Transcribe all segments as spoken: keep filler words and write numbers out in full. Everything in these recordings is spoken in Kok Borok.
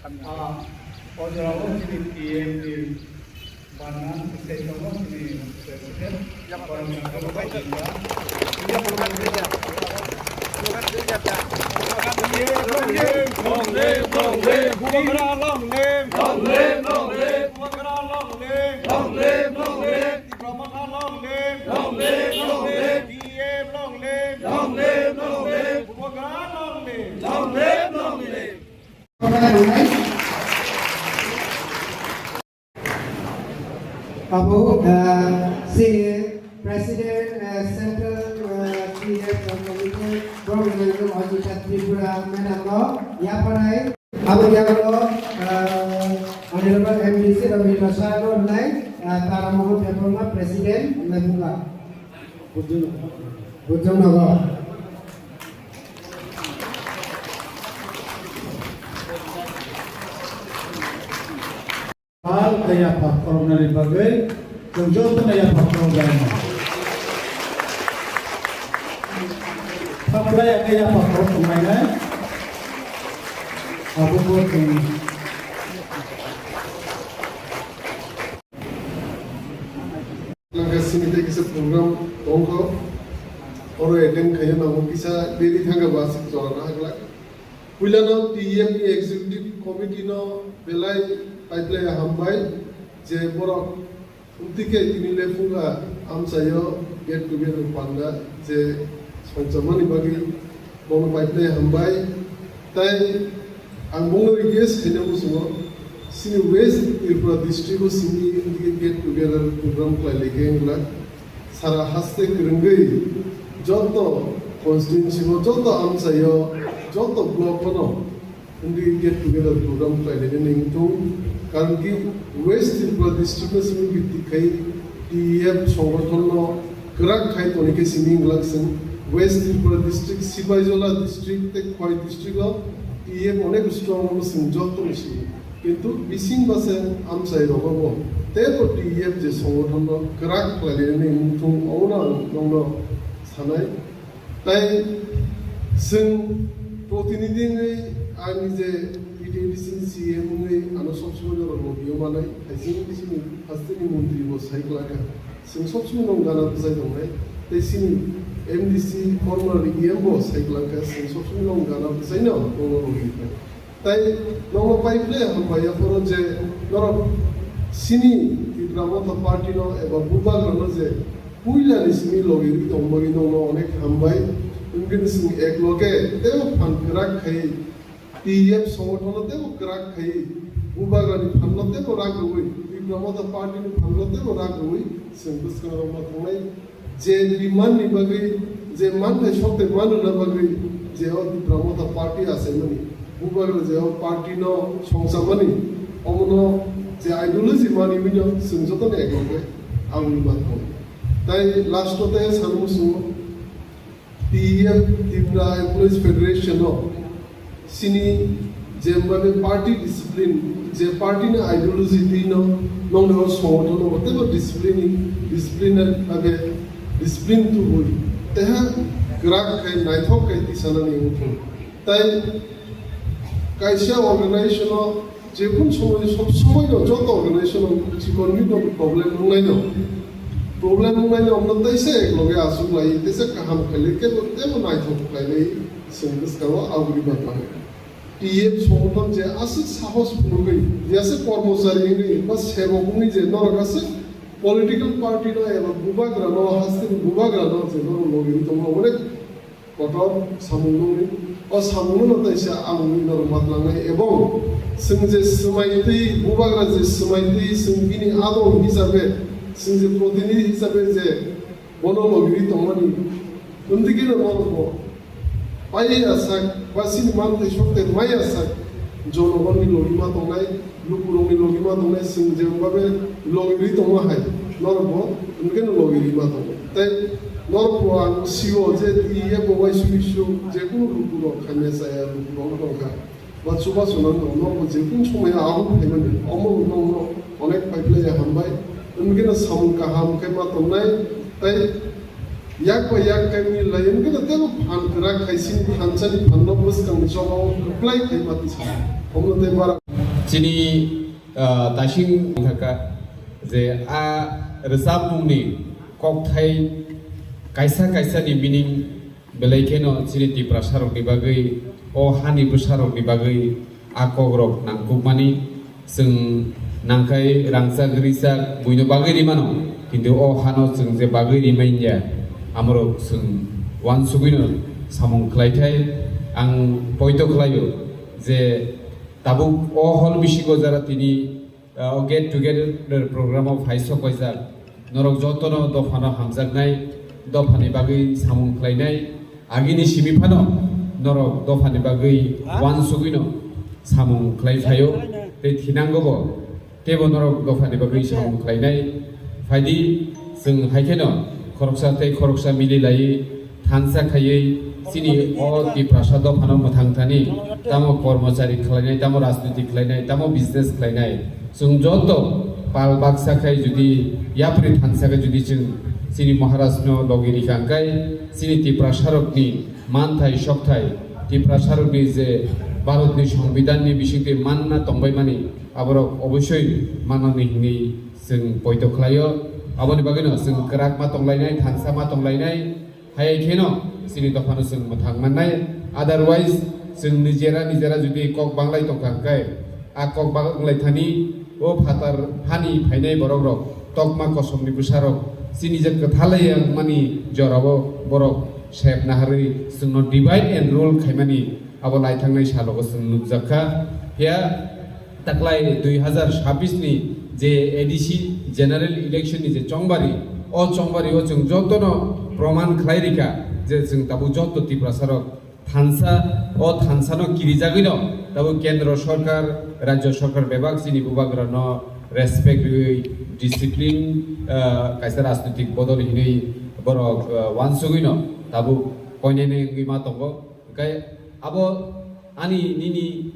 Ah, o jorao chini T M ni bana tei tongo chini president. Long live, long live. Bubagra long live. Long live, long live. Bubagra long live. Long live, long live. Tipra Motha long live. Long live, long live. T M long live. Long live, long live. Bubagra long live. Long live, long live. Abo, uh, si President, uh, Central, uh, T F Committee, Program Ajita Tripura, Madam no, yapharai. Abo yagulo, ah, Honorable M D C Rabindra Sir no rinai, ah, Tara Mohor Debbarma President, Lebuga. Bujung, Bujung Nagar. Pal kaya pak koromnani bagwi, chwng joto no yapha khorokjaima. Thaplai ake yapha khorok tonglainai. Abo bo chwng. Langka sini tei kisa program tongkho. Oro attend khaiya nango kisa deri thangka ba aswk jora na haglak. Puilano T E F ni Executive Committee no belai paiplai hambai je borok Tike tini le phunga amchaio get together panda je songchamani bagwi bono paiplai hambai. Tai ang bono request khaina muchungo, sini West Tripura district o sini get together program khlai lai khe wngla sara haste kwrwngwi joto constituency o, joto amchaio, joto block o no Hindi get together program khlai nai nini wngthung, karon ki West Tripura district no simi bhitti khai T E F songothon no kwrak khai toni khe simi wngla chwng West Tripura district, Sipaijola district tei Khowai district o T E F onek strong no chwng joto ni simi, kintu bising base amchai rogo bo tebo T E F je songothon no kwrak khlai nai nini wngthung, obono ang nongno sanai. Tai chwng protinidhi wngwi ani je P T A D C ni C E M wngwi ano sob somoi norok logi-o manai, hai chini bisingni hasteni montri bo sai kwlangkha. Chwng sob somoi nwng gana bwchai tongnai. Tei chini M D C former E M bo sai kwlangkha, chwng sob somoi nwng gana bwchaino nwngno logi kha. Tai nono pai ble hambai ya phoro je norok sini Tipra Motha Party no eba Bubagra no je puila ni simi logi ri tong bagwi nono onek hambai. Wngkhe ni simi ek loge tebo phan kwrak khai T E F songothon no tebo kwrak khai Bubagra ni phan no tebo rak rwui Tipra Motha Party ni phan no tebo rak rwui chwng bwskango ma thangnai. Je demand ni bagwi, je manthai sokte manna bagwi, je o Tipra Motha Party achaimani, Bubagra je o party no songchamani, omono je ideology mani wngya, chwng jotono ekloge aboni bathang. Tai last o tai sanu muchungo, T E F, Tipra Employees Federation o, Sini je mbabe party discipline, je party ni ideology twi no, nong no songothon no tebo discipline, discipline abe discipline tubui. Teha kwrak khai naithok khai tisanani wngthung. Tai kaisa organization o je kun somoi sob somoi no joto organization o chikon ni no problem wngnai no. Problem wngnai no omno teisa ek loge asuk lai, teisa kaham khai le kebo tebo naithok khai le. Chwng bwskango aboni bagwi T F songothon je aswk sahos phunugwi, je aswk kormochari wngwi ba sebok wngwi je norok aswk political party no eba bubagra no, hasteni bubagra no je norok logi wngwi tongo, onek kotor samung nungwi. O samung no taisa ang wngwi norok ma tlangnai ebong chwng je swmai twi, bubagra je swmai twi chwng bini adong hisabe chwng je protinidhi hisabe je bono logi tongmani, wngwi khe norok bo pai ya sak, ba chini manthai sokte mai ya sak, jonogonni logi ma tongnai, lukurokni logi ma tongnai, chwng je babe logi ri tongma hai, norok bo wngwi khe logi ri ma tongo. Tei norok bo ang sio je T E F bo uaisuk uisu je kunu lukurok khaina chaya lukurok wng tongkha. Ba chubachu nang tong, norok je kunu somoi ahok phaimani, omo nokno onek paiplai ya hambai, wngwi khe samung kaham khe ma tongnai, tei yak bai yak khe mil lai, wngwi khe tebo phan kwrak khai sini thansa ni phan no bwskang ni choba o reply khai ma tisa, omo tei bara. Chini, ah, taising thaka je a rwchapmungni kokthai kaisa kaisa ni meaning belai kheno chini Tiprasa rokni bagwi, o hani bwsa rokni bagwi a kok rok nangkukmani. Chwng nangkhai rangchak rijak buino bagwi rimano, kintu o hano chwng je bagwi rimanya, amorok chwng uansugwino samung khlaithai. Ang poito khlaio je tabuk o hall bisingo jara tini, ah, o get together program o phai sok paijak, norok jotono dophano hamjaknai, dophani bagwi samung khlainai, agini simi phano norok dophani bagwi uansugwino samung khlai phaio, tei thinango bo. Teibo norok dophani bagwi samung khlainai. Phaidi, chwng hai kheno khoroksa tei khoroksa mili laiwi thansa khaiwi chini o Tiprasa dophano mwthang thani, tamo kormochari khlainai, tamo rajniti khlainai, tamo business khlainai, chwng joto pal baksa khai jodi yapri thansa khai jodi chwng chini Maharajno logi rikha hwnkhe chini Tiprasa rokni manthai sokthai, Tiprasa rokni je Bharatni Songbidanni bisingtwi manna tongbaimani, aborok oboisoi manani hinwi chwng poito khlaio. Aboni bagwino chwng kwrak ma tonglainai, thansa ma tonglainai, hai kheno chini dophano chwng mwthang mannai. Otherwise, chwng nijera nijera jodi kok banglai tongkha hwnkhe, a kok banglai thani o phatar hani phainai borok rok, tokma kosomni bwsa rok, chini je kwthalai mani jorao borok sep naharwi chwngno divide and rule khaimani abo laithangnai salogo chwng nukjakha. Phiya taklai dui hazar sabbish ni je A D C general election ni je chongbari, o chongbari o chwng jotono proman khlai rikha je chwng tabuk joto Tiprasa rok thansa, o thansa no kirijagwi no tabuk kendro sorkar, rajyo sorkar bebak chini bubagra no respect rwi discipline, ah, kaisa rajnitik bodol hinwi borok, ah, uansugwi no tabuk koinene wngwi ma tongo. Hwnkhe abo ani nini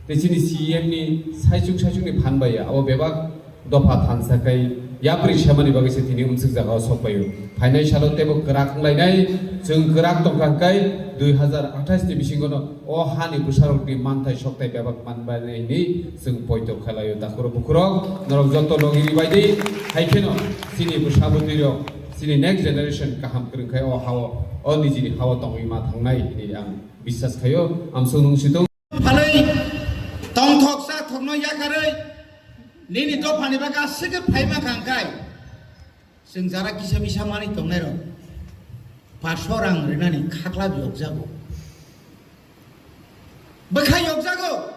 tei chini C E M ni saichung saichung ni phan bai ya, abo bebak dopha thansa khai yapri semani bagwi se tini umsuk jaga o sok paio. Phainai salo teibo kwrak wnglainai, chwng kwrak tongkha hwnkhe dui hazar athais ni bisingo no o hani bwsarok ni manthai sokthai bebak manbainai hinwi chwng poito khlaio. Takhurok bukhurok norok joto logi bai di, hai kheno chini bwsa bwtwi rok chini next generation kaham kwrwng khai o hao, o nijini hao tongwi ma thangnai hinwi ang biswas khaio. Amsung nung situng. Phalwi tongthok chathokno yakarwi nini dophani bagwi aswk khe phaima kha hwnkhe chwng jara kisa misa manwi tongnairok paso rang rinani khaklap yokjago, bwkha yokjago.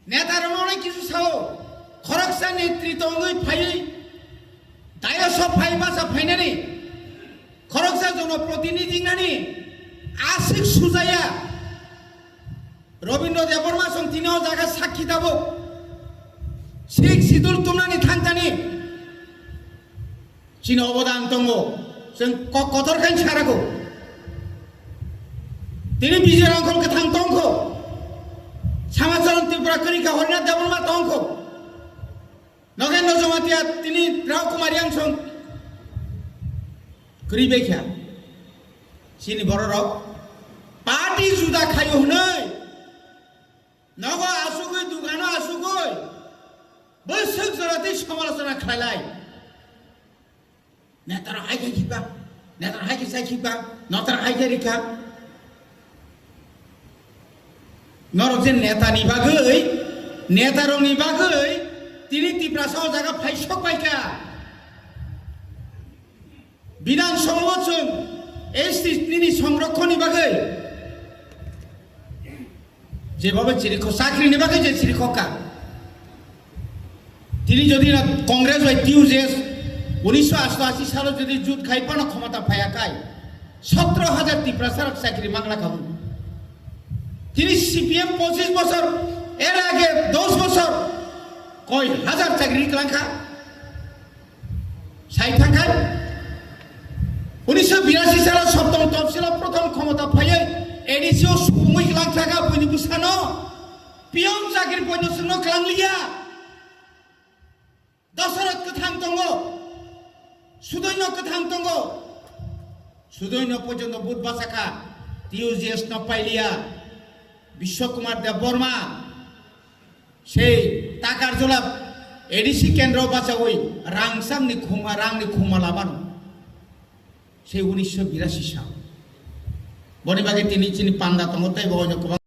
Netarokno onek kisu sao, khoroksa netri tongwi phaiwi, dayoso phai basa phainani, khoroksa jonoprotinidhi wngnani aswk sujaya. Robindra Debbarma song tini o jaga sakhi tabuk, sik sidul tumnani thangtani. Chini obodan tongo, chwng kok kotor khe sarago. Tini Bijoy Rangkhol kwthang tongkho, Samacharan Tripura kwrwi kha, Harinath Debbarma tongkho, Nogendra Jamatia tini Rao Kumar Yangsong kwrwi bai kha. Chini bororok party juda khaio hwnwi nogo asugwi, dukano asugwi, bwswk jora tei samalochona khlailai. Netarok hai khe khibak, netarok hai khe chai khibak, netarok hai khe rikha. Norok je netani bagwi, netarokni bagwi tini Tiprasa o jaga phai sok bai kha. Bidhan Sabha o chwng S T nini songrokhoni bagwi jebaba chirikhok, chakrini bagwi je chirikhok ka. Tini jodi na Congress bai T U J S unisho asto ashi salo jodi jut khai phano khomota phaya khai, sotro hajar Tiprasa rok chakri mangla khamu. Tini C P M pochis bochor, er age dos bochor, koi hajar chakri klangkha. Sai thangkhai, unisho birasi salo Saptamo Topsilo prothom khomota phaiwi A D C o subungwi kwlang thaka buini bwsano piyong chakri poino chwngno kwlang liya. Dasarath kwthang tongo, Sudoino kwthang tongo, Sudoino porjonto vote bachakha, T U J S no pailiya. Bishwa Kumar Debbarma sei Takarjala A D C kendro bachawi rangchakni khuma, rangni khuma lamano. Sei unisho birasi sal. Boni bagwi tini chini panda tongo tei bo oino kwbang